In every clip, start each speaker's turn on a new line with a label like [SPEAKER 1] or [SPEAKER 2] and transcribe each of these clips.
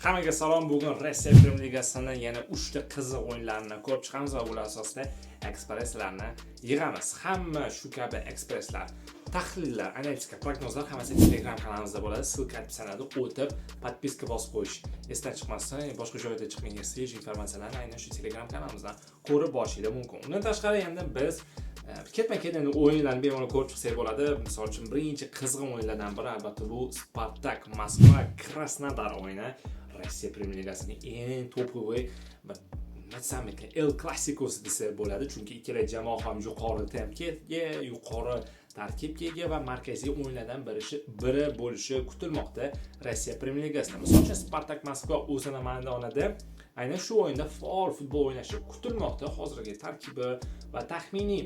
[SPEAKER 1] Hammaga salom. Bugun Rossiya Premyer Ligasini yana 3 ta qiziq o'yinlarini ko'rib chiqamiz va ular asosida ekspresslarni yig'amiz. Hamma shu kabi ekspresslar, tahlillar, analitika, prognozlar hammasi Telegram kanalimizda bo'ladi. Ссылка описание da, o'tib подписка bosib qo'yish esdan chiqmasin. Boshqa joyda chiqmagan свежий informatsiyalarni aynan shu Telegram kanalimizdan ko'rib borishingiz mumkin. Undan tashqari, endi biz ketma-ket endi o'yinlarni bemalol ko'rib chiqsak bo'ladi. Misol uchun, birinchi qizg'in o'yinlardan biri, albatta, bu Spartak Moskva Krasnodar o'yini. Rossiya Premyer Ligasining eng топовый bir, nima desam ekan, El Clasicosi desa bo'ladi, chunki ikkala jamoa ham yuqori tempga ega, yuqori tarkibga ega va markaziy o'yinlardan biri bo'lishi kutilmoqda Rossiya Premyer Ligasida. Misol uchun, Spartak Moskva o'zini maydonida aynan shu o'yinda faol futbol o'ynashi kutilmoqda. Hozirgi tarkibi va taxminiy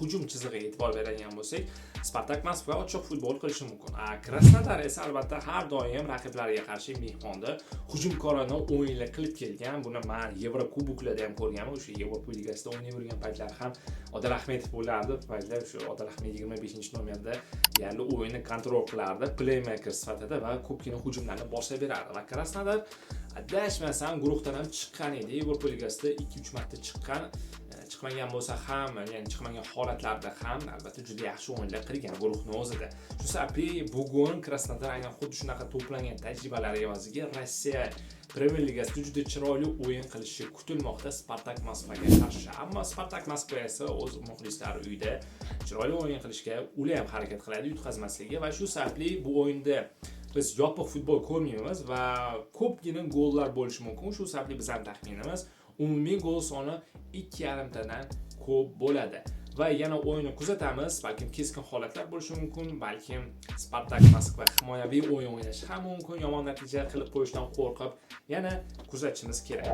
[SPEAKER 1] hujum chizig'iga e'tibor beradigan bo'lsak, Spartak Moskva ochiq futbol qilishi mumkin. A Krasnodar esa, albatta, har doim raqiblariga qarshi mehmonda hujumkorona o'yinlar qilib kelgan. Buni man Yevrokuboklarda ham ko'rganman. O'sha Yevropa Ligasida o'ynab yurgan paytlari ham Odil Ahmedov bo'lardi. Bu paytlar o'sha Odil Ahmedov 25-nomerda deyarli o'yinni контроль qilardi playmaker sifatida va ko'pgina hujumlarni boshlab berardi. Va Krasnodar, adashmasam, guruhdan ham chiqqan edi. Yevropa Ligasida 2-3 marta chiqqan, chiqmagan bo'lsa ham, ya'ni chiqmagan holatlarda ham, albatta, juda yaxshi o'yinlar qilgan guruhni o'zida. Shu sababli bugun Krasnodar aynan xuddi shunaqa to'plangan tajribalari evaziga Rossiya Premyer Ligasida juda chiroyli o'yin qilishi kutilmoqda Spartak Moskvaga qarshi. Ammo Spartak Moskva esa o'z muxlislari uyida chiroyli o'yin qilishga ular ham harakat qiladi, yutqazmasligiga, va shu sababli bu o'yinda biz yopiq futbol ko'rmaymiz va ko'pgina gollar bo'lishi mumkin. Shu sababli bizning taxminimiz, umumiy gol soni 2,5 tadan ko'p bo'ladi. Va yana o'yinni kuzatamiz. Balkim keskin holatlar bo'lishi mumkin, balkim Spartak Moskva himoyaviy o'yin o'ynashi ham mumkin, yomon natija qilib qo'yishdan qo'rqib. Yana kuzatishimiz kerak.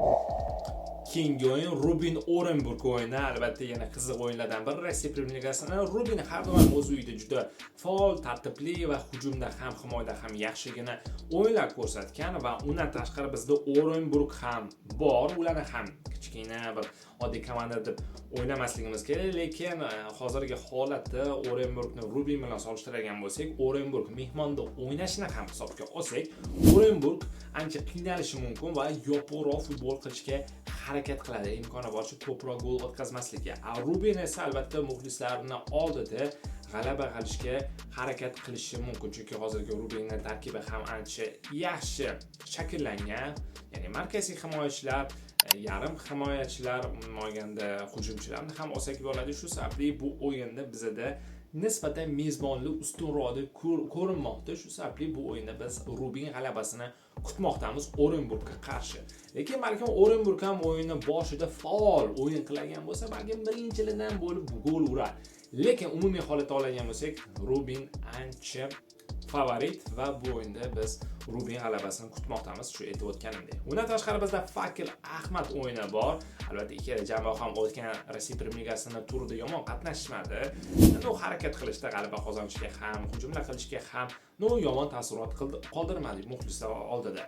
[SPEAKER 1] Keyingi o'yin Rubin Orenburg o'yini, albatta, yana qiziq o'yinlardan biri Rossiya Premyer Ligasini. Rubin har doim o'z uyida juda faol, tartibli va hujumda ham, himoyada ham yaxshigina o'yinlar ko'rsatgan. Va undan tashqari bizda Orenburg ham bor. Ularni ham kichkina bir oddiy komanda deb o'ylamasligimiz kerak, lekin hozirgi holatda Orenburgni Rubin bilan solishtiradigan bo'lsak, Orenburg mehmonda o'ynashini ham hisobga olsak, Orenburg ancha qiynalishi mumkin va yopiqroq futbol qilishga harakat qiladi, imkoni boricha ko'proq gol o'tkazmaslikka. A Rubin esa, albatta, muxlislarni oldida g'alaba qilishga harakat qilishi mumkin, chunki hozirgi Rubinni tarkibi ham ancha yaxshi shakllangan, ya'ni markaziy himoyachilar, yarim himoyachilar, umuman olganda hujumchilarni ham olsak bo'ladi. Shu sababli bu o'yinda bizada nisbatan mezbonlik ustunroq deb ko'rinmoqda. Shu sababli bu o'yinda biz Rubin g'alabasini kutmoqdamiz Orenburgga qarshi. Lekin balkim Orenburg ham o'yinni boshida faol o'yin qilgan bo'lsa, balkim birinchilardan bo'lib gol urar. Lekin umumiy holatda oladigan bo'lsak, Rubin ancha favorit va bu o'yinda biz Rubin g'alabasini kutmoqdamiz, shu aytib o'tganimdek. Undan tashqari bizda Fakel Ahmad o'yini bor. Albatta, ikkala jamoa ham o'tgan Rossiya Premyer Ligasini turida yomon qatnashmadi. Endi u harakat qilishda, g'alaba qozonishga ham, hujumlar qilishga ham, ну, yomon taassurot qoldirmadi muxlislar oldida.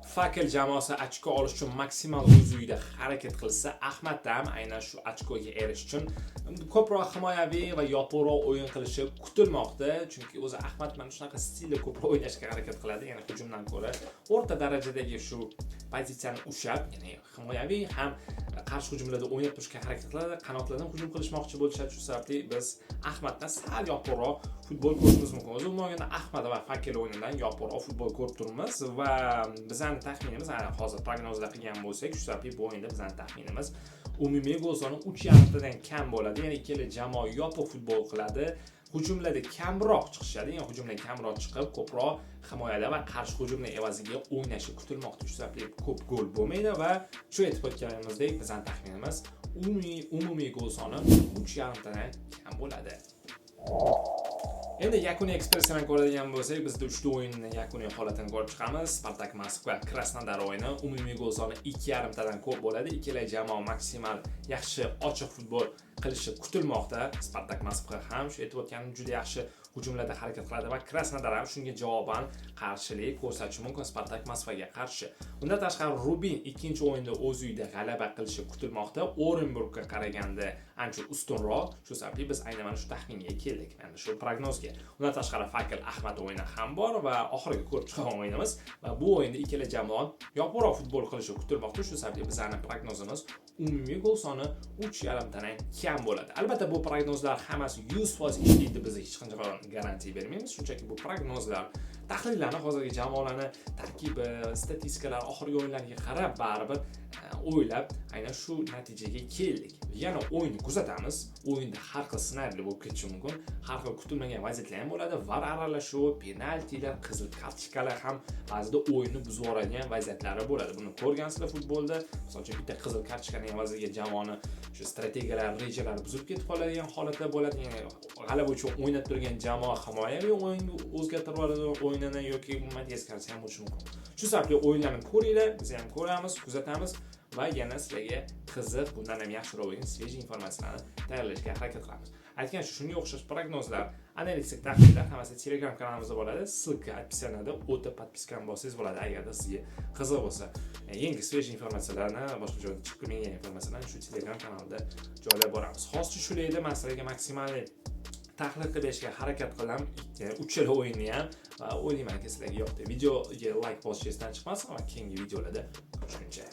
[SPEAKER 1] Fakel jamoasi ochko olish uchun maksimal o'z uyida harakat qilsa, Ahmad ham aynan shu ochkoga erishish uchun ko'proq himoyaviy va yopiqroq o'yin qilishi kutilmoqda, chunki o'zi Ahmad mana shunaqa stilda ko'proq o'ynashga harakat qiladi, ya'ni hujumdan ko'ra o'rta darajadagi shu pozitsiyani ushlab, ya'ni himoyaviy ham qarshi hujumlarda o'ynab turishga harakat qiladi, qanotlardan hujum qilishmoqchi bo'lishadi. Shu sababli biz Ahmaddan sal yopiqroq futbol ko'rishimiz mumkin. O'zi umuman olganda Ahmad va Fakel o'yinidan yopiqroq futbol ko'rib turibmiz va bizani taxminimiz, ana hozir prognozlar qilgan bo'lsak, shu sababli bu o'yinda bizani taxminimiz, umumiy gol soni 3,5 tadan kam bo'ladi, ya'ni ikkala jamoa yopiq futbol qiladi, hujumlarda kamroq chiqishadi, ya'ni hujumdan kamroq chiqib, ko'proq himoyada va qarshi hujumlar evaziga o'ynashi kutilmoqda. Shu sababli ko'p gol bo'lmaydi va shu aytib o'tganimizdek, bizani taxminimiz, umumiy gol soni 3,5 tadan kam bo'ladi. Endi yakuniy ekspressini ko'radigan bo'lsak, bizda uchta o'yinni yakuniy holatini ko'rib chiqamiz. Spartak Moskva Krasnodar o'yini, umumiy gol soni 2,5 tadan ko'p bo'ladi. Ikkala jamoa maksimal Yaxshi ochiq futbol qilishi kutilmoqda. Spartak Moskva ham, shu aytib o'tganim, juda yaxshi hujumlarda harakat qiladi va Krasnodar ham shunga javoban qarshilik ko'rsatishi mumkin Spartak Moskvaga qarshi. Undan tashqari, Rubin ikkinchi o'yinda o'z uyida g'alaba qilishi kutilmoqda. Orenburgga qaraganda ancha ustunroq. Shu sababli biz aynan mana shu taxminga keldik, mana shu prognozga. Undan tashqari, Fakel Ahmad o'yini ham bor va oxirgi ko'rib chiqqan o'yinimiz va bu o'yinda ikkala jamoa yopiqroq futbol qilishi kutilmoqda. Shu sababli bizani prognozimiz umumiy gol soni 3,5 dan kam bo'ladi. Albatta, bu prognozlar hammasi 100% ishlaydi, biz hech qancha garantiya bermaymiz. Shunchaki bu prognozlar, tahlillarni, hozirgi jamoalarni tarkibi, statistikalar, oxirgi o'yinlarga qarab baribir o'ylab aynan shu natijaga keldik. Yana o'yinni kuzatamiz. O'yinda har xil ssenariylar bo'lib ketishi mumkin, har xil kutilmagan vaziyatlar ham bo'ladi. VAR aralashuvi, penaltilar, qizil kartochkalar ham ba'zida o'yinni buzib yuboradigan vaziyatlari bo'ladi. Buni ko'rgansizlar futbolda. Misol uchun, bitta qizil kartochkani evaziga jamoani shu strategiyalar, rejalari buzilib ketib qoladigan holatlar bo'ladi. Ya'ni g'alaba uchun o'ynab turgan jamoa himoyaviy o'yinni o'zgartirib yuboradi o'yinini yoki umuman teskarisi ham bo'lishi mumkin. Shu sababli o'yinlarni ko'ringlar, biz ham ko'ramiz, kuzatamiz va yana sizlarga qiziq, bundan ham yaxshiroq bo'lgan свежий informatsiyalarni tayyorlashga harakat qilamiz. Aytgancha, shunga o'xshash prognozlar, analitik tahlillar hammasi Telegram kanalimizda bo'ladi. Ссылка описание da, o'tib подписка ni bossangiz bo'ladi, agarda sizga qiziq bo'lsa. Yangi свежий informatsiyalarni, boshqa joyda chiqib kelmagan informatsiyalarni shu Telegram kanalida joylab boramiz. Hozircha shular edi. Man sizlarga maksimal tahlil qilib berishga harakat qilaman uchala o'yinni ham va o'ylaymanki, sizlarga yoqdi. Videoga layk bosish esdan chiqmasin va keyingi videolarda ko'rishguncha.